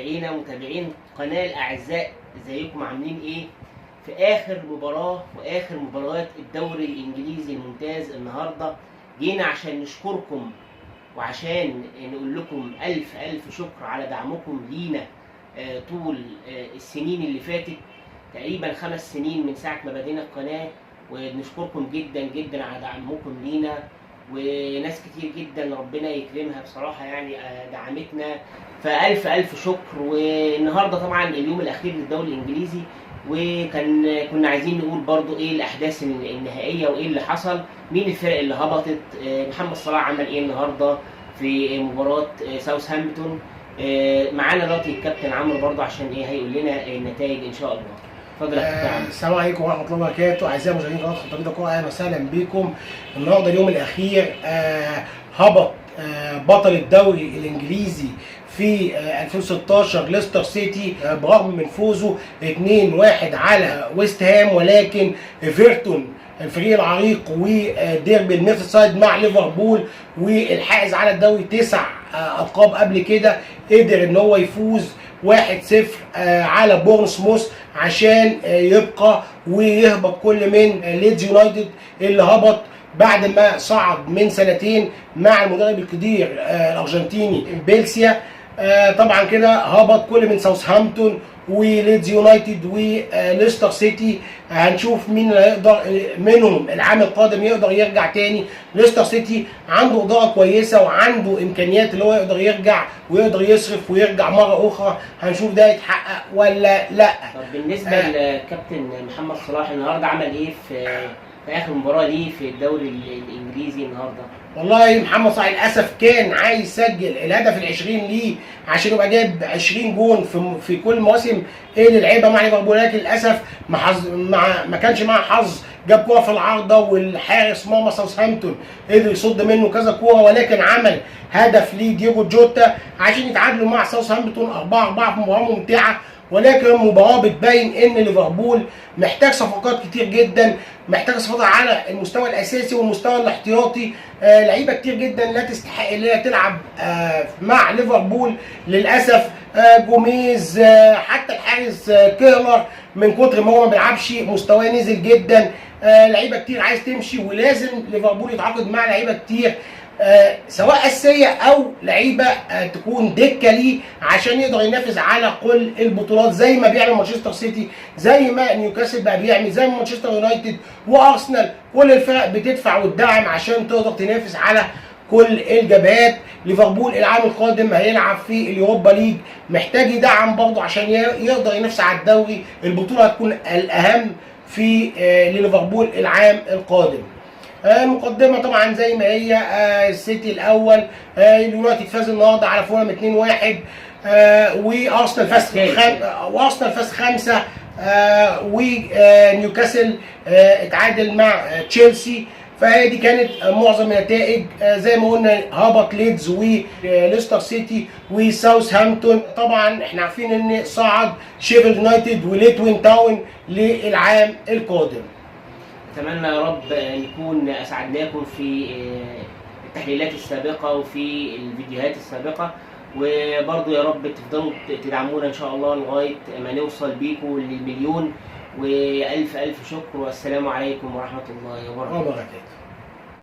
متابعينا ومتابعين قناة الأعزاء، ازيكم عاملين ايه في آخر مباراة وآخر مباريات الدوري الإنجليزي الممتاز؟ النهاردة جينا عشان نشكركم وعشان نقول لكم ألف ألف شكر على دعمكم لينا طول السنين اللي فاتت، تقريبا 5 سنين من ساعة ما بدينا القناة، وبنشكركم جدا جدا على دعمكم لينا. وناس كتير جدا ربنا يكرمها بصراحة يعني دعمتنا، فألف ألف شكر. والنهاردة طبعا اليوم الأخير للدوري الإنجليزي، وكان كنا عايزين نقول برضو إيه الأحداث النهائية وإيه اللي حصل، مين الفرق اللي هبطت، محمد صلاح عمل إيه النهاردة في مباراة ساوثهامبتون. معانا دلوقتي الكابتن عمرو برضو عشان إيه هيقول لنا النتائج إن شاء الله. اتفضل يا كابتن عمرو. السلام عليكم ورحمة الله وبركاته، اعزائي مشاهدين قناة خطابيطه كورة، اهلا وسهلا بكم. النهارده اليوم الاخير، هبط بطل الدوري الانجليزي في 2016 ليستر سيتي، برغم من فوزه 2-1 على ويست هام، ولكن ايفرتون الفريق العريق وديربي الميرسيسايد مع ليفربول والحائز على الدوري 9 القاب قبل كده، قدر ان هو يفوز 1-0 على بورنموث عشان يبقى ويهبط كل من ليدز يونايتد اللي هبط بعد ما صعد من سنتين مع المدرب القدير الارجنتيني بيلسيا. طبعا كده هبط كل من ساوثهامبتون وليدز يونايتد وليستر سيتي. هنشوف مين اللي هيقدر منهم العام القادم يقدر يرجع تاني. ليستر سيتي عنده ادارة كويسة وعنده امكانيات اللي هو يقدر يرجع ويقدر يصرف ويرجع مرة اخرى، هنشوف ده يتحقق ولا لا. طب بالنسبة للكابتن محمد صلاح النهارده عمل ايه في اخر مباراة ليه في الدوري الانجليزي النهارده؟ والله محمد صلاح للاسف كان عايز يسجل الهدف ال20 ليه عشان يبقى جايب 20 جون في كل مواسم اللي لعبها مع ليفربول، لكن للاسف ما كانش معاه حظ، جاب كورة في العارضة والحارس مرمى ساوثهامبتون قدر يصد منه كذا كورة، ولكن عمل هدف لدييجو جوتا عشان يتعادلوا مع ساوثهامبتون 4-4 في مباراة ممتعة. ولكن المباراة بتبين ان ليفربول محتاج صفقات كتير جدا، محتاج صفقات على المستوى الاساسي والمستوى الاحتياطي. لعيبة كتير جدا لا تستحق ان هي تلعب مع ليفربول للاسف. جوميز، حتى الحارس كيرلر من كتر ما هو ما بيلعبش مستواه نزل جدا. لعيبة كتير عايز تمشي، ولازم ليفربول يتعاقد مع لعيبة كتير، سواء اساسية او لعيبة تكون دكه ليه عشان يقدر ينافس على كل البطولات زي ما بيعمل مانشستر سيتي، زي ما نيوكاسل بقى بيعمل، زي ما مانشستر يونايتد وارسنال. كل الفرق بتدفع وتدعم عشان تقدر تنافس على كل الجبهات. ليفربول العام القادم هيلعب في اليوروبا ليج، محتاج يدعم برضه عشان يقدر ينافس على الدوري. البطولة هتكون الاهم في لليفربول العام القادم. المقدمة طبعا زي ما هي، السيتي الاول، اليونايتد فاز النهارده على فولهام 2-1، وارسنال فاز وارسنال فاز 5، ونيوكاسل اتعادل مع تشيلسي. فهي دي كانت معظم النتائج. زي ما قلنا هبط ليدز وليستر سيتي وساوثهامبتون. طبعا احنا عارفين ان صعد شيفيلد يونايتد وليتوين تاون للعام القادم. اتمنى يا رب نكون اسعدناكم في التحليلات السابقة وفي الفيديوهات السابقة، وبرضو يا رب تفضلوا تدعمونا ان شاء الله لغاية ما نوصل بيكم للمليون. والف الف شكر، والسلام عليكم ورحمة الله وبركاته.